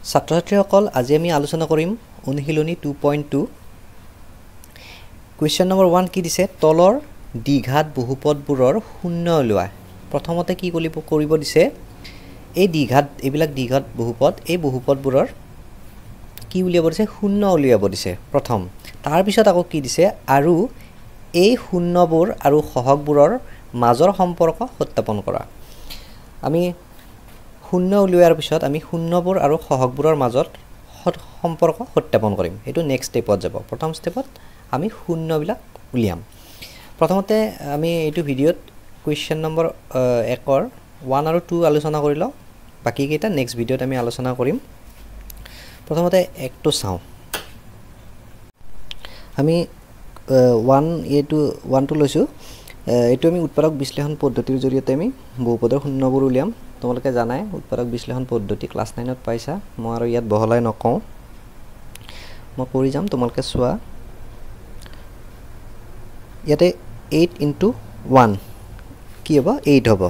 ছাত্ৰ ছাত্ৰীসকল, আজি আমি আলোচনা কৰিম অনুশীলনী 2.2। কুৱেশ্যন নম্বৰ 1 কি দিছে? তলৰ দ্বিঘাত বহুপদবোৰৰ শূন্য উলিওৱা। প্ৰথমতে কি কৰিব দিছে? এই দ্বিঘাত, এইবিলাক দ্বিঘাত বহুপদ, এই বহুপদবোৰৰ কি উলিয়াব দিছে? শূন্য উলিয়াব দিছে প্ৰথম। তাৰপিছত আকৌ কি দিছে? আৰু এই শূন্যবোৰ আৰু সহগবোৰৰ মাজৰ সম্পৰ্ক সত্যাপন কৰা। আমি শূন্য উলিওৱাৰ পিছত আমি শূন্যবোৰ আৰু সহগবোৰৰ মাজত সম্পৰ্ক সত্যাপন কৰিম। এইটো নেক্সট ষ্টেপত যাব। প্ৰথম ষ্টেপত আমি শূন্যবিলাক উলিয়াম। প্ৰথমতে আমি এইটো ভিডিঅ'ত কুৱেশ্যন নম্বৰ 1ৰ 1 আৰু 2 আলোচনা কৰি লওঁ, বাকীকেইটা নেক্সট ভিডিঅ'ত আমি আলোচনা কৰিম। প্ৰথমতে 1টো চাওঁ। আমি 1 এইটো 1টো লৈছোঁ। এইটো আমি উৎপাদক বিশ্লেষণ পদ্ধতিৰ জৰিয়তে আমি বহুপদৰ শূন্যবোৰ উলিয়াম। তোমালোকে জানাই উৎপাদক বিশ্লেষণ পদ্ধতি ক্লাছ 9ত পাইছা। মই আৰু ইয়াত বহলাই নকওঁ, মই কৰি যাম, তোমালোকে চোৱা। ইয়াতে 8 ইনটু 1 কি হ'ব? 8 হ'ব।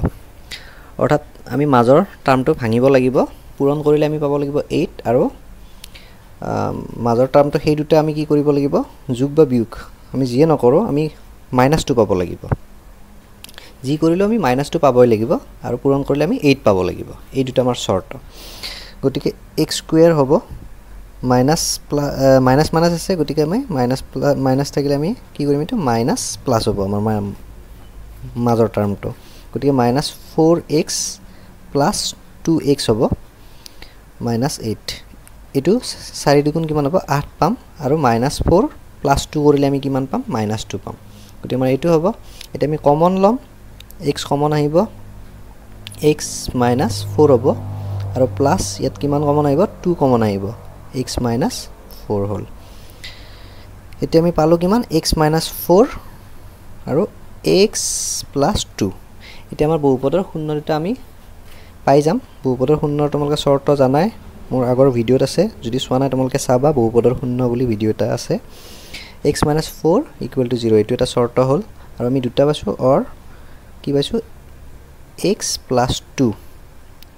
অৰ্থাৎ আমি মাজৰ টাৰ্মটো ভাঙিব লাগিব। পূৰণ কৰিলে আমি পাব লাগিব 8, আৰু মাজৰ টাৰ্মটো সেই দুটা আমি কি কৰিব লাগিব? যোগ বা বিয়োগ আমি যিয়ে নকৰোঁ, আমি মাইনাছটো পাব লাগিব। যি কৰিলেও আমি মাইনাছটো পাবই লাগিব, আৰু পূৰণ কৰিলে আমি 8 পাব লাগিব। এই দুটা আমাৰ চৰ্ত। গতিকে এক্স স্কুৱেৰ হ'ব মাইনাছ মাইনাছ মাইনাছ আছে, গতিকে আমি মাইনাছ মাইনাছ থাকিলে আমি কি কৰিম? এইটো মাইনাছ প্লাছ হ'ব আমাৰ মাজৰ টাৰ্মটো। গতিকে minus 4 x plus 2 x হ'ব মাইনাছ 8। এইটো 4 দুগুণ কিমান হ'ব? 8 পাম। আৰু মাইনাছ 4 প্লাছ 2 কৰিলে আমি কিমান পাম? মাইনাছ 2 পাম। গতিকে আমাৰ এইটো হ'ব। এতিয়া আমি কমন ল'ম, এক্স কমন আহিব, এক্স মাইনাছ 4 হ'ব, আৰু প্লাছ ইয়াত কিমান কমন আহিব? 2 কমন আহিব, এক্স মাইনাছ 4 হ'ল। এতিয়া আমি পালোঁ কিমান? এক্স মাইনাছ 4 আৰু এক্স প্লাছ 2। এতিয়া আমাৰ বহুপদৰ শূন্য দুটা আমি পাই যাম। বহুপদৰ শূন্য তোমালোকে চৰ্ত জানাই, মোৰ আগৰ ভিডিঅ'ত আছে, যদি চোৱা নাই তোমালোকে চাবা, বহুপদৰ শূন্য বুলি ভিডিঅ' এটা আছে। X minus 4 equal to 0, এইটো এটা চৰ্ত হ'ল। আৰু আমি দুটা পাইছোঁ, অৰ কি পাইছোঁ? X plus 2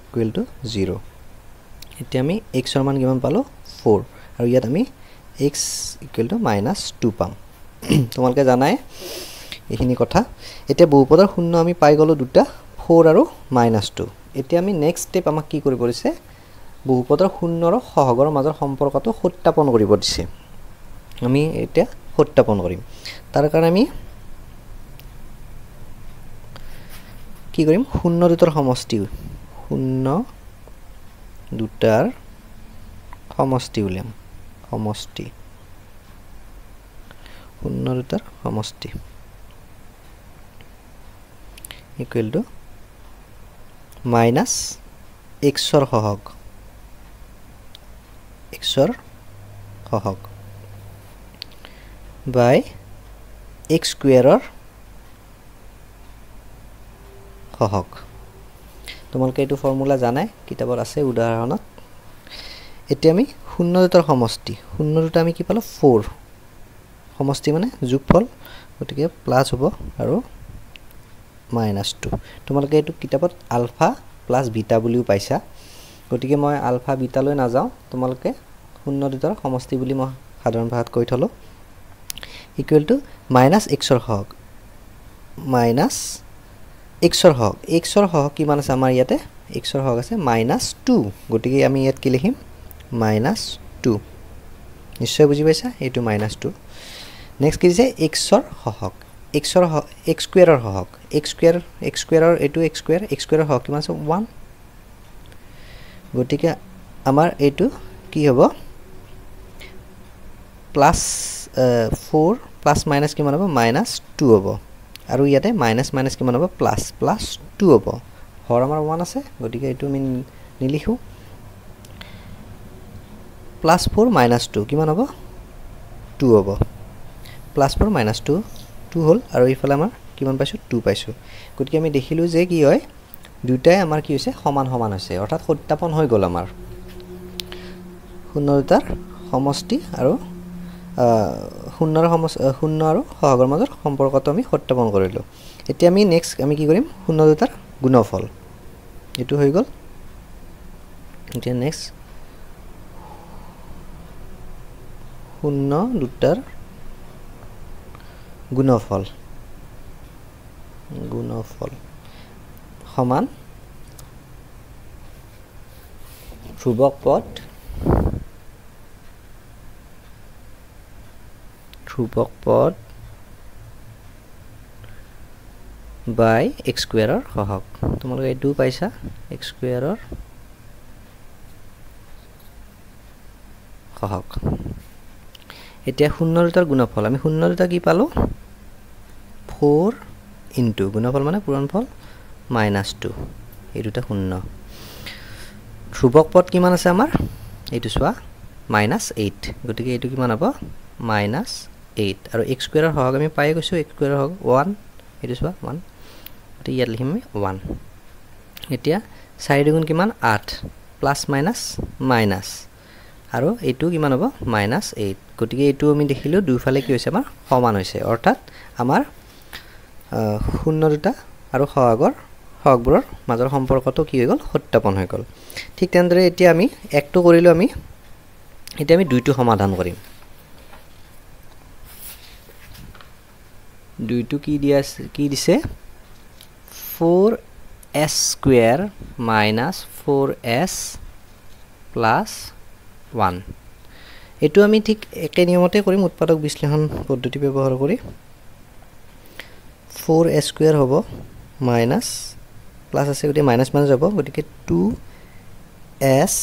equal to 0। এতিয়া আমি এক্সৰ মান কিমান পালোঁ? 4, আৰু ইয়াত আমি এক্স ইকুৱেল টু মাইনাছ 2 পাম। তোমালোকে জানাই এইখিনি কথা। এতিয়া বহুপদৰ শূন্য আমি পাই গ'লোঁ দুটা, 4 আৰু মাইনাছ 2। এতিয়া আমি নেক্সট ষ্টেপ আমাক কি কৰিব দিছে? বহুপদৰ শূন্য আৰু সহগৰ মাজৰ সম্পৰ্কটো সত্যাপন কৰিব দিছে। আমি এতিয়া সত্যাপন কৰিম। তাৰ কাৰণে আমি কি কৰিম? শূন্য দুটাৰ সমষ্টি, শূন্য দুটাৰ সমষ্টি উলিয়াম। সমষ্টি, শূন্য দুটাৰ সমষ্টি ইকুৱেল টু মাইনাছ এক্সৰ সহগ, এক্সৰ সহগ বাই এক্স স্কুৱেৰৰ সহগ। তোমালোকে এইটো ফৰ্মুলা জানাই, কিতাপত আছে উদাহৰণত। এতিয়া আমি শূন্য দুটাৰ সমষ্টি, শূন্য দুটা আমি কি পালোঁ? 4। সমষ্টি মানে যোগফল, গতিকে প্লাছ হ'ব আৰু মাইনাছ 2। তোমালোকে এইটো কিতাপত আলফা প্লাছ বিটা বুলিও পাইছা, গতিকে মই আলফা বিটালৈ নাযাওঁ। তোমালোকে শূন্য দুটাৰ সমষ্টি বুলি মই সাধাৰণ ভাষাত কৈ থ'লোঁ। ইকুৱেল টু মাইনাছ এক্সৰ সহগ, মাইনাছ এক্সৰ সহগ, এক্সৰ সহগ কিমান আছে আমাৰ ইয়াতে? এক্সৰ সহগ আছে মাইনাছ 2। গতিকে আমি ইয়াত কি লিখিম? মাইনাছ 2। নিশ্চয় বুজি পাইছা, এইটো মাইনাছ 2। নেক্সট কি দিছে? এক্সৰ সহগ, এক্সৰ এক্স স্কুৱেৰৰ সহগ, এক্স স্কুৱেৰ, এক্স স্কুৱেৰৰ এইটো এক্স স্কুৱেৰ, এক্স স্কুৱেৰৰ সহগ কিমান আছে? 1। গতিকে আমাৰ এইটো কি হ'ব? প্লাছ 4 প্লাছ মাইনাছ কিমান হ'ব? মাইনাছ 2 হ'ব। আৰু ইয়াতে মাইনাছ মাইনাছ কিমান হ'ব? প্লাছ প্লাছ 2 হ'ব। হৰ আমাৰ 1 আছে, গতিকে এইটো আমি নিলিখোঁ। প্লাছ 4 মাইনাছ 2 কিমান হ'ব? 2 হ'ব। প্লাছ 4 মাইনাছ 2, 2 হ'ল। আৰু এইফালে আমাৰ কিমান পাইছোঁ? 2 পাইছোঁ। গতিকে আমি দেখিলোঁ যে কি হয়, দুটাই আমাৰ কি হৈছে? সমান সমান হৈছে, অৰ্থাৎ সত্যাপন হৈ গ'ল আমাৰ শূন্য দুটাৰ সমষ্টি আৰু শূন্যৰ শূন্য আৰু সহগৰ মাজৰ সম্পৰ্কটো আমি সত্যাপন কৰিলোঁ। এতিয়া আমি নেক্সট আমি কি কৰিম? শূন্য দুটাৰ গুণফল, এইটো হৈ গ'ল। এতিয়া নেক্সট শূন্য দুটাৰ গুণফল গুণফল সমান ধ্ৰুৱক পদ বাই এক্স স্কুৱেৰৰ সহগ। তোমালোকে এইটোও পাইছা, এক্স স্কুৱেৰৰ সহগ। এতিয়া শূন্য দুটাৰ গুণফল, আমি শূন্য দুটা কি পালোঁ? 4 ইনটু গুণফল মানে পূৰণফল মাইনাছ 2, এই দুটা শূন্য। ধ্ৰুৱক পদ কিমান আছে আমাৰ? এইটো চোৱা মাইনাছ 8, গতিকে এইটো কিমান হ'ব? মাইনাছ 8। আৰু এক্স স্কুৱেৰৰ সহগ আমি পাই গৈছোঁ, এক্স স্কুৱেৰৰ সহগ 1, এইটো চোৱা 1, গতিকে ইয়াত লিখিম আমি 1। এতিয়া 4 দুগুণ কিমান? 8, প্লাছ মাইনাছ মাইনাছ, আৰু এইটো কিমান হ'ব? মাইনাছ 8। গতিকে এইটো আমি দেখিলোঁ দুয়োফালে কি হৈছে আমাৰ? সমান হৈছে, অৰ্থাৎ আমাৰ শূন্য দুটা আৰু সহগবোৰৰ মাজৰ সম্পৰ্কটো কি হৈ গ'ল? সত্যাপন হৈ গ'ল। ঠিক তেনেদৰে এতিয়া আমি একটো কৰিলোঁ, আমি এতিয়া আমি দুইটো সমাধান কৰিম। দুইটো কি দিয়া আছে? কি দিছে? 4s square minus 4s plus 1। এইটো আমি ঠিক একে নিয়মতে কৰিম, উৎপাদক বিশ্লেষণ পদ্ধতি ব্যৱহাৰ কৰি। 4s square হ'ব মাইনাছ প্লাছ আছে গতিকে মাইনাছ মাইনাছ হ'ব, গতিকে 2s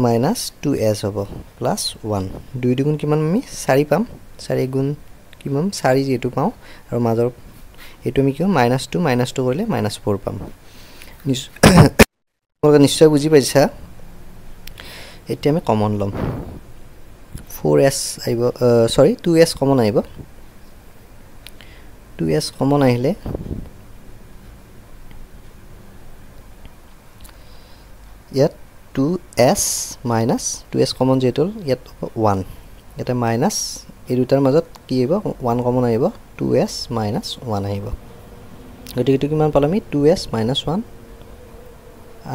minus 2s হ'ব প্লাছ 1। 2 দুগুণ কিমান আমি 4 পাম, 4 গুণ কিমান 4 যিহেতু পাওঁ, আৰু মাজৰ এইটো আমি কি মাইনাছ 2 মাইনাছ 2 কৰিলে মাইনাছ 4 পাম। নিশ্চয় বুজি পাইছা। এতিয়া আমি কমন ল'ম, 4s আহিব, চৰি 2s common আহিব। 2s common আহিলে ইয়াত 2s minus 2s common যিহেতু ইয়াত 1, ইয়াতে মাইনাছ এই দুটাৰ মাজত কি আহিব? 1 কমন আহিব, 2s minus 1 আহিব। গতিকে এইটো কিমান পালোঁ আমি? 2s minus 1।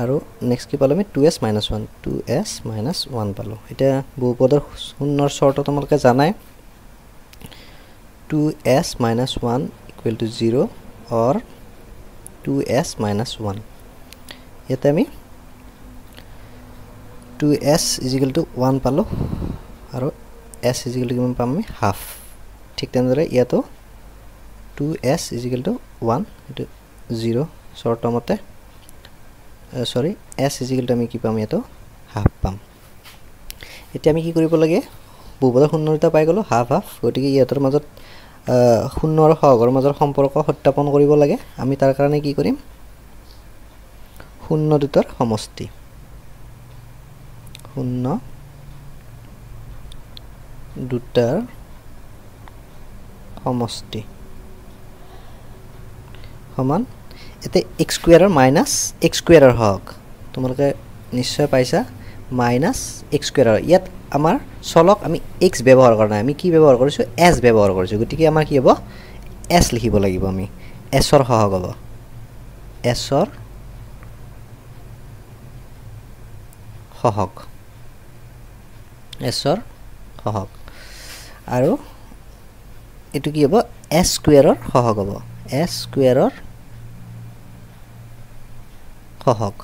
আৰু নেক্সট কি পালোঁ আমি? 2s minus 1, 2s minus 1 পালোঁ। এতিয়া বহুপদৰ শূন্যৰ চৰ্ত তোমালোকে জানাই, 2s minus 1 equal to 0 or 2s minus 1। ইয়াতে আমি 2s is equal two 1 পালোঁ আৰু s is equal two কিমান পাম আমি? হাফ। ঠিক তেনেদৰে ইয়াতো 2s is equal two 1, এইটো 0 চৰ্ত মতে, চৰি s is equal two আমি কি পাম? ইয়াতো হাফ পাম। এতিয়া আমি কি কৰিব লাগে? বহুপদৰ শূন্য দুটা পাই গ'লোঁ, হাফ হাফ, গতিকে ইহঁতৰ মাজত শূন্য আৰু সহগৰ মাজৰ সম্পৰ্ক সত্যাপন কৰিব লাগে। আমি তাৰ কাৰণে কি কৰিম? শূন্য দুটাৰ সমষ্টি, শূন্য দুটাৰ সমষ্টি সমান এতিয়া এক্স স্কুৱেৰৰ মাইনাছ এক্স স্কুৱেৰৰ সহগ, তোমালোকে নিশ্চয় পাইছা মাইনাছ এক্স স্কুৱেৰৰ। ইয়াত আমাৰ চলক আমি এক্স ব্যৱহাৰ কৰা নাই, আমি কি ব্যৱহাৰ কৰিছোঁ? এছ ব্যৱহাৰ কৰিছোঁ, গতিকে আমাৰ কি হ'ব? এছ লিখিব লাগিব আমি, এছৰ সহগ হ'ব, এছৰ সহগ, এছৰ সহগ। আৰু এইটো কি হ'ব? এছ স্কুৱেৰৰ সহগ হ'ব, এছ স্কুৱেৰৰ সহগ,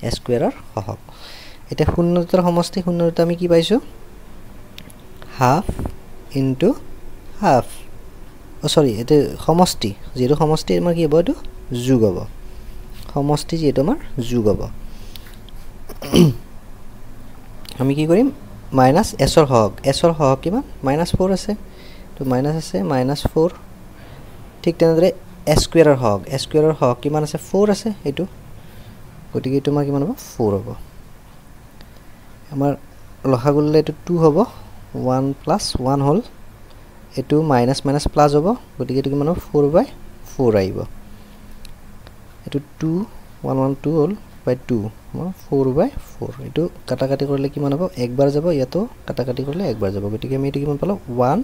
এছ স্কুৱেৰৰ সহগ। এতিয়া শূন্য দুটাৰ সমষ্টি, শূন্য দুটা আমি কি পাইছোঁ? হাফ ইনটু হাফ, অ' চৰি এইটো সমষ্টি, যিহেতু সমষ্টি আমাৰ কি হ'ব? এইটো যোগ হ'ব, সমষ্টি যিহেতু আমাৰ যোগ হ'ব। আমি কি কৰিম? মাইনাছ এছৰ সহগ, এছৰ সহগ কিমান? মাইনাছ 4 আছে, তো মাইনাছ আছে মাইনাছ 4। ঠিক তেনেদৰে এছ স্কুৱেৰৰ সহগ, এছ স্কুৱেৰৰ সহগ কিমান আছে? 4 আছে এইটো, গতিকে এইটো আমাৰ কিমান হ'ব? 4 হ'ব। আমাৰ লসাগু ল'লে এইটো 2 হ'ব, 1 প্লাছ 1 হ'ল, এইটো মাইনাছ মাইনাছ প্লাছ হ'ব, গতিকে এইটো কিমান হ'ব? 4/4 আহিব। এইটো 2 1 1 2 হ'ল বাই 2, 4/4। এইটো কাটা কাটি কৰিলে কিমান হ'ব? একবাৰ যাব, ইয়াতো কাটা কাটি কৰিলে একবাৰ যাব, গতিকে আমি এইটো কিমান পালোঁ? 1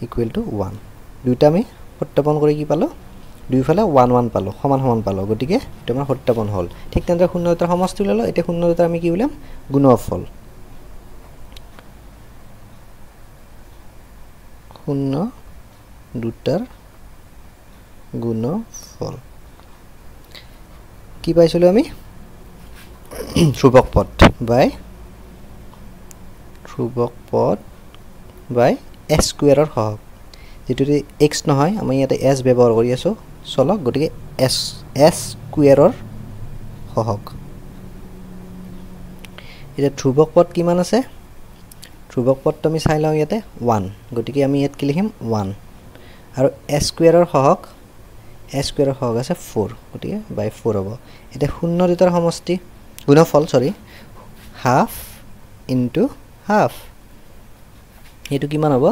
ইকুৱেল টু 1। দুইটা আমি সত্যাপন কৰি কি পালোঁ? দুইফালে 1 1 পালোঁ, সমান সমান পালোঁ, গতিকে এইটো আমাৰ সত্যাপন হ'ল। ঠিক তেনেদৰে শূন্য দুটাৰ সমষ্টি ওলালোঁ। এতিয়া শূন্য দুটাৰ আমি কি উলিয়াম? গুণফল। শূন্য দুটাৰ গুণফল। কি পাইছিলোঁ আমি? ধ্ৰুৱক পদ বাই ধ্ৰুৱক পদ বাই এছ স্কুৱেৰৰ সহগ। যিটো এক্স নহয়, আমি ইয়াতে এছ ব্যৱহাৰ কৰি আছোঁ চলক, গতিকে এছ এছ স্কুৱেৰৰ সহগ। এতিয়া ধ্ৰুৱক পদ কিমান আছে? ধ্ৰুৱক পদটো আমি চাই লওঁ, ইয়াতে 1, গতিকে আমি ইয়াত কি লিখিম? 1। আৰু এছ স্কুৱেৰৰ সহগ, এছ স্কুৱেৰৰ সহগ আছে 4, গতিকে বাই 4 হ'ব। এতিয়া শূন্য দুটাৰ সমষ্টি, গুণফল, চৰি, হাফ ইনটু হাফ, এইটো কিমান হ'ব?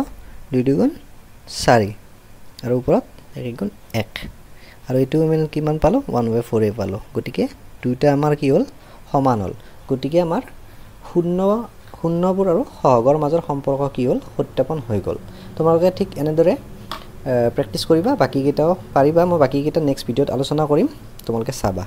2 দুগুণ 4 আৰু ওপৰত 1 গুণ 1। আৰু এইটো আমি কিমান পালোঁ? 1 বাই 4-এ পালোঁ। গতিকে দুয়োটা আমাৰ কি হ'ল? সমান হ'ল। গতিকে আমাৰ শূন্যবোৰ আৰু সহগৰ মাজৰ সম্পৰ্ক কি হ'ল? সত্যাপন হৈ গ'ল। তোমালোকে ঠিক এনেদৰে প্ৰেক্টিছ কৰিবা, বাকীকেইটাও পাৰিবা। মই বাকীকেইটা নেক্সট ভিডিঅ'ত আলোচনা কৰিম, তোমালোকে চাবা।